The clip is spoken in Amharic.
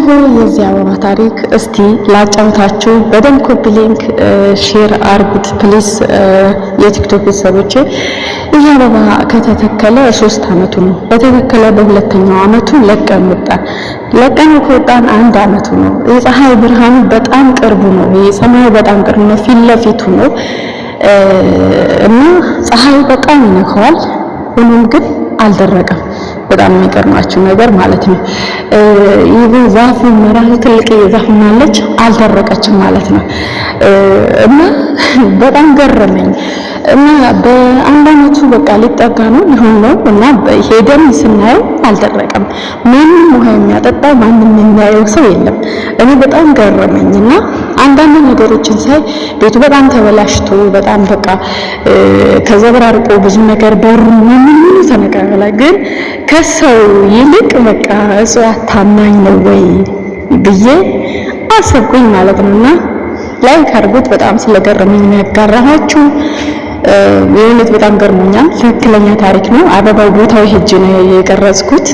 እነሆ የዚህ አበባ ታሪክ እስቲ ላጫውታችሁ። በደንብ copy link share አርጉት please፣ የቲክቶክ ቤተሰቦቼ። ይህ አበባ ከተተከለ 3 አመቱ ነው። በተተከለ በሁለተኛው አመቱ ለቀን ወጣን። ለቀን ከወጣን 1 አመቱ ነው። የፀሐይ ብርሃኑ በጣም ቅርቡ ነው። የሰማዩ በጣም ቅርቡ ነው፣ ፊት ለፊቱ ነው እና ፀሐዩ በጣም ይነካዋል። ሆኖም ግን አልደረቀም። በጣም የሚገርማችሁ ነገር ማለት ነው። ይህ ዛፉ ራሱ ትልቅ ዛፍ አለች፣ አልደረቀችም ማለት ነው። እና በጣም ገረመኝ። እና በ1 አመቱ በቃ ሊጠጋ ነው ሊሆን ነው እና ሄደን ስናየው አልደረቀም። ማንም ውሃ የሚያጠጣው ማንም የሚያየው ሰው የለም። እኔ በጣም ገረመኝ። እና አንዳንድ ነገሮችን ሳይ ቤቱ በጣም ተበላሽቶ በጣም በቃ ተዘበራርቆ ብዙ ነገር በሩ ምኑ ተነቃቅሏል። ግን ከሰው ይልቅ በቃ እጽዋት ታማኝ ነው ወይ ብዬ አሰብኩኝ ማለት ነውና like አድርጉት። በጣም ስለገረመኝ ነው ያጋራኋችሁ። የእውነት በጣም ገርሞኛል። ትክክለኛ ታሪክ ነው። አበባው ቦታው ሄጄ ነው የቀረጽኩት።